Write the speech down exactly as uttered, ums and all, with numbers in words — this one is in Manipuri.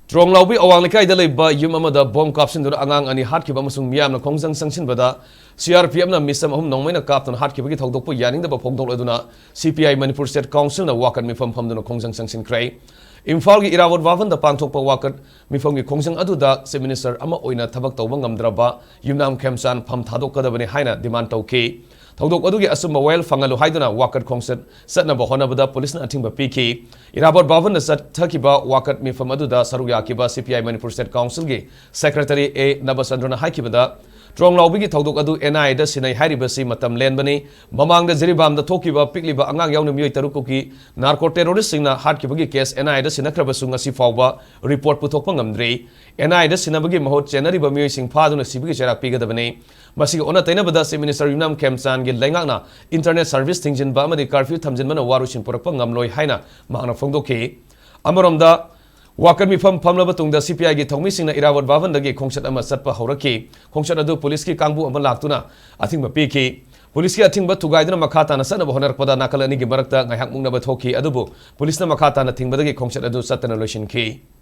ꯇ꯭ꯔꯣꯡꯂꯥꯎꯕꯤ ꯑꯋꯥꯡ ꯂꯩꯀꯥꯏꯗ ꯂꯩꯕ ꯌꯨꯝ ꯑꯃꯗ ꯕꯣꯝ ꯀꯥꯞꯁꯤꯟꯗꯨꯅ ꯑꯉꯥꯡ ꯑꯅꯤ ꯍꯥꯠꯈꯤꯕ ꯑꯃꯁꯨꯡ ꯃꯤꯌꯥꯝꯅ ꯈꯣꯡꯖꯪ ꯆꯪꯁꯤꯟꯕꯗ ꯁꯤ ꯑꯥꯔ ꯄꯤ ꯑꯦꯐꯅ ꯃꯤꯆꯝ ꯑꯍꯨꯝ ꯅꯣꯡꯃꯩꯅ ꯀꯥꯞꯇꯨꯅ ꯍꯥꯠꯈꯤꯕꯒꯤ ꯊꯧꯗꯣꯛꯄꯨ ꯌꯥꯅꯤꯡꯗꯕ ꯐꯣꯡꯗꯣꯛꯂꯗꯨꯅ ꯁꯤ ꯄꯤ ꯑꯥꯏ ꯃꯅꯤꯄꯨꯔ ꯁ꯭ꯇꯦꯠ ꯀꯥꯎꯟꯁꯤꯜꯅ ꯋꯥꯀꯠ ꯃꯤꯐꯝ ꯐꯝꯗꯨꯅ ꯈꯣꯡꯖꯪ ꯆꯪꯁꯤꯟꯈ꯭ꯔꯦ꯫ ꯏꯝꯐꯥꯜꯒꯤ ꯏꯔꯥꯕꯣꯠ ꯚꯕꯟꯗ ꯄꯥꯡꯊꯣꯛꯄ ꯋꯥꯀꯠ ꯃꯤꯐꯝꯒꯤ ꯈꯣꯡꯖꯪ ꯑꯗꯨꯗ ꯆꯤꯐ ꯃꯤꯅꯤꯁꯇꯔ ꯑꯃ ꯑꯣꯏꯅ ꯊꯕꯛ ꯇꯧꯕ ꯉꯝꯗ꯭ꯔꯕ ꯌꯨꯝꯅꯥꯝ ꯈꯦꯝꯆꯥꯟ ꯐꯝ ꯊꯥꯗꯣꯛꯀꯗꯕꯅꯤ ꯍꯥꯏꯅ ꯗꯤꯃꯥꯟ ꯇꯧꯈꯤ꯫ ꯊꯧꯗꯣꯛ ꯑꯗꯨꯒꯤ ꯑꯆꯨꯝꯕ ꯋꯥꯌꯦꯜ ꯐꯪꯍꯜꯂꯨ ꯍꯥꯏꯗꯨꯅ ꯋꯥꯀꯠ ꯈꯣꯡꯆꯠ ꯆꯠꯅꯕ ꯍꯣꯠꯅꯕꯗ ꯄꯨꯂꯤꯁꯅ ꯑꯊꯤꯡꯕ ꯄꯤꯈꯤ꯫ ꯏꯔꯥꯕꯣꯠ ꯚꯕꯟꯗ ꯆꯠꯊꯈꯤꯕ ꯋꯥꯀꯠ ꯃꯤꯐꯝ ꯑꯗꯨꯗ ꯁꯔꯨꯛ ꯌꯥꯈꯤꯕ ꯁꯤ ꯄꯤ ꯑꯥꯏ ꯃꯅꯤꯄꯨꯔ ꯁ꯭ꯇꯦꯠ ꯀꯥꯎꯟꯁꯤꯜꯒꯤ ꯁꯦꯀ꯭ꯔꯦꯇꯔꯤ ꯑꯦ ꯅꯕꯆꯟꯗ꯭ꯔꯅ ꯍꯥꯏꯈꯤꯕꯗ, ꯇ꯭ꯔꯣꯡꯂꯥꯎꯕꯤꯒꯤ ꯊꯧꯗꯣꯛ ꯑꯗꯨ ꯑꯦꯟ ꯑꯥꯏ ꯑꯦꯗ ꯁꯤꯟꯅꯩ ꯍꯥꯏꯔꯤꯕꯁꯤ ꯃꯇꯝ ꯂꯦꯟꯕꯅꯤ꯫ ꯃꯃꯥꯡꯗ ꯖꯤꯔꯤꯕꯥꯝꯗ ꯊꯣꯛꯈꯤꯕ ꯄꯤꯛꯂꯤꯕ ꯑꯉꯥꯡ ꯌꯥꯎꯅ ꯃꯤꯑꯣꯏ ꯇꯔꯨꯛ ꯀꯨꯛꯀꯤ ꯅꯥꯔꯀꯣ ꯇꯦꯔꯣꯔꯤꯁꯁꯤꯡꯅ ꯍꯥꯠꯈꯤꯕꯒꯤ ꯀꯦꯁ ꯑꯦꯟ ꯑꯥꯏ ꯑꯦꯗ ꯁꯤꯟꯅꯈ꯭ꯔꯕꯁꯨ ꯉꯁꯤ ꯐꯥꯎꯕ ꯔꯤꯄꯣꯔꯠ ꯄꯨꯊꯣꯛꯄ ꯉꯝꯗ꯭ꯔꯤ꯫ ꯑꯦꯟ ꯑꯥꯏ ꯑꯦꯗ ꯁꯤꯟꯅꯕꯒꯤ ꯃꯍꯨꯠ ꯆꯦꯟꯅꯔꯤꯕ ꯃꯤꯑꯣꯏꯁꯤꯡ ꯐꯥꯗꯨꯅ ꯁꯤꯕꯒꯤ ꯆꯩꯔꯥꯛ ꯄꯤꯒꯗꯕꯅꯤ꯫ ꯃꯁꯤꯒꯤ ꯑꯣꯟꯅ ꯇꯩꯅꯕꯗ ꯆꯤꯐ ꯃꯤꯅꯤꯁꯇꯔ ꯌꯨꯝꯅꯥꯝ ꯈꯦꯝꯆꯥꯟꯒꯤ ꯂꯩꯉꯥꯛꯅ ꯏꯟꯇꯔꯅꯦꯠ ꯁꯔꯚꯤꯁ ꯊꯤꯡꯖꯤꯟꯕ ꯑꯃꯗꯤ ꯀꯔꯐ꯭ꯌꯨ ꯊꯝꯖꯤꯟꯕꯅ ꯋꯥꯔꯣꯏꯁꯤꯟ ꯄꯨꯔꯛꯄ ꯉꯝꯂꯣꯏ ꯍꯥꯏꯅ ꯃꯍꯥꯛꯅ ꯐꯣꯡꯗꯣꯛꯈꯤ꯫ ꯑꯃꯔꯣꯝꯗ, ꯋꯥꯀꯠ ꯃꯤꯐꯝ ꯐꯝꯂꯕ ꯇꯨꯡꯗ ꯁꯤ ꯄꯤ ꯑꯥꯏꯒꯤ ꯊꯧꯃꯤꯁꯤꯡꯅ ꯏꯔꯥꯕꯣꯠ ꯚꯕꯟꯗꯒꯤ ꯈꯣꯡꯆꯠ ꯑꯃ ꯆꯠꯄ ꯍꯧꯔꯛꯈꯤ꯫ ꯈꯣꯡꯆꯠ ꯑꯗꯨ ꯄꯨꯂꯤꯁꯀꯤ ꯀꯥꯡꯕꯨ ꯑꯃ ꯂꯥꯛꯇꯨꯅ ꯑꯊꯤꯡꯕ ꯄꯤꯈꯤ꯫ ꯄꯨꯂꯤꯁꯀꯤ ꯑꯊꯤꯡꯕ ꯊꯨꯒꯥꯏꯗꯨꯅ ꯃꯈꯥ ꯇꯥꯅ ꯆꯠꯅꯕ ꯍꯣꯠꯅꯔꯛꯄꯗ ꯅꯥꯀꯜ ꯑꯅꯤꯒꯤ ꯃꯔꯛꯇ ꯉꯥꯏꯍꯥꯛ ꯃꯨꯛꯅꯕ ꯊꯣꯛꯈꯤ, ꯑꯗꯨꯕꯨ ꯄꯨꯂꯤꯁꯅ ꯃꯈꯥ ꯇꯥꯅ ꯊꯤꯡꯕꯗꯒꯤ ꯈꯣꯡꯆꯠ ꯑꯗꯨ ꯆꯠꯇꯅ ꯂꯣꯏꯁꯤꯟꯈꯤ꯫